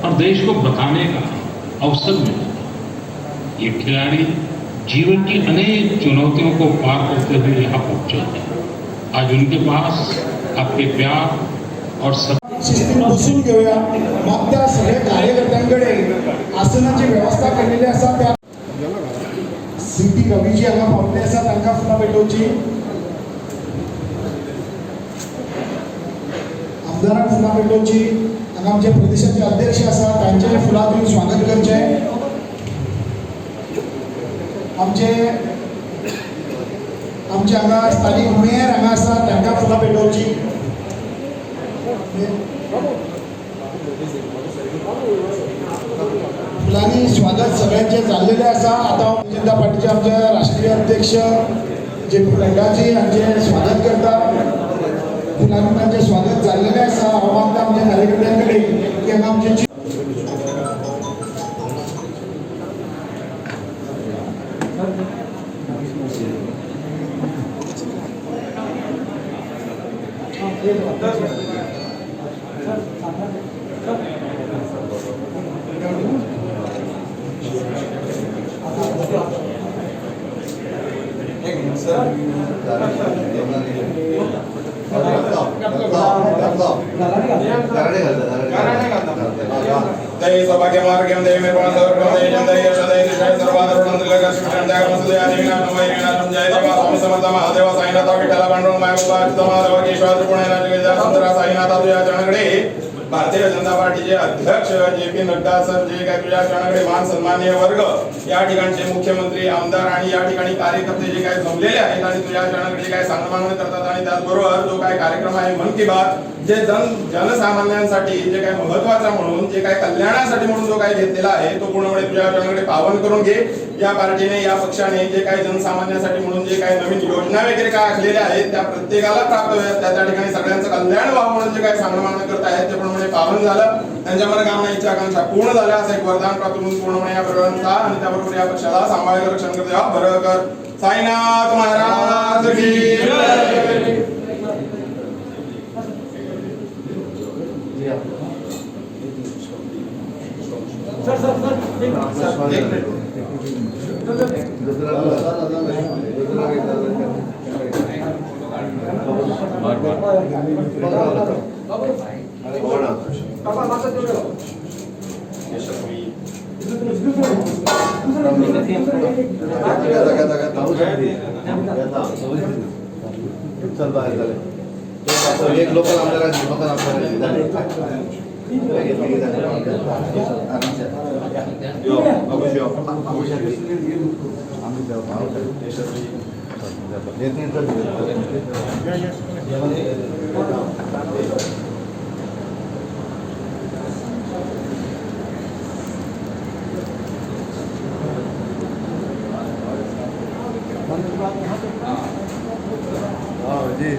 और देश को बताने का अवसर मिला। ये खिलाड़ी जीवन की अनेक चुनौतियों को पार करते हुए यहाँ पहुंचे हैं। आज उनके पास आपके प्यार और सब शिस्तीन बसून घेऊया। मागत्या सगळ्या कार्यकर्त्यांकडे आसनाची व्यवस्था केलेली आसा। त्या सी टी रवीजी हांगा पावले आसा, तांकां फुलां पेटोवची। आमदारांक फुलां पेटोवची। हांगा आमचे प्रदेशाचे अध्यक्ष आसा, तांचें फुलां दिवन स्वागत करचें। आमचे आमचे हांगा स्थानीक मेयर हांगा आसा, तांकां फुलां पेटोवची। फुलांनी स्वागत सगळ्यांचे जाल्लेले आसा। आतां भारतीय जनता पार्टीचे आमचे राष्ट्रीय अध्यक्ष जे पी नड्डाजी हांचे स्वागत करता। फुलांनी तांचे स्वागत जाल्लेले आसा। हांव मागता आमच्या कार्यकर्त्यां कडेन की हांगा आमचे जय सौभाग्य मार्गम जय निर्वाण सर्वम जय जय यश जय जय सर्वाधर्म लक्ष्मी जय वसुदेव देवीनाथ वैरीनाथ जय देवा स्वामी समर्थ महादेव साईनाथ विठ्ठल पांडुरंग मायबाबा महादेव केशवा त्रिकोण सुंदरा साईनाथ तुझ्या चरणाकडे भारतीय जनता पार्टीचे अध्यक्ष जे पी नड्डा सर जे काय तुझ्या चरणाकडे मान सन्माननीय वर्ग या ठिकाणचे मुख्यमंत्री, आमदार आणि या ठिकाणी कार्यकर्ते जे काय जमलेले आहेत आणि तुझ्या चरणाकडे जे काय सांगणं करतात आणि त्याचबरोबर जो काय कार्यक्रम आहे मन की बात जे जनसामान्यांसाठी जे काय महत्वाचा म्हणून जे काय कल्याणासाठी म्हणून जो काय घेतलेला आहे तो पूर्णपणे तुझ्या चरणाकडे पावन करून घे। या पार्टीने, या पक्षाने जे काही जनसामान्यांसाठी म्हणून जे काही नवीन योजना वगैरे काय आखलेल्या आहेत त्या प्रत्येकाला प्राप्त व्हाव्यात, त्या त्या ठिकाणी सगळ्यांचं कल्याण व्हावं म्हणून जे काही सांगणं मागणं करत आहेत ते पूर्णपणे पावन झालं। त्यांच्या मनोकामना, इच्छा, आकांक्षा पूर्ण झाल्या असं एक वरदान प्राप्त होऊन पूर्णपणे या परिवाराचा आणि त्याबरोबर या पक्षाला सांभाळ कर, रक्षण कर देवा, बरं कर। साईनाथ महाराज की जय। चल बाहेर झाले। एक लोकल आमदारांची, लोकल आमदारांची झाले। जी।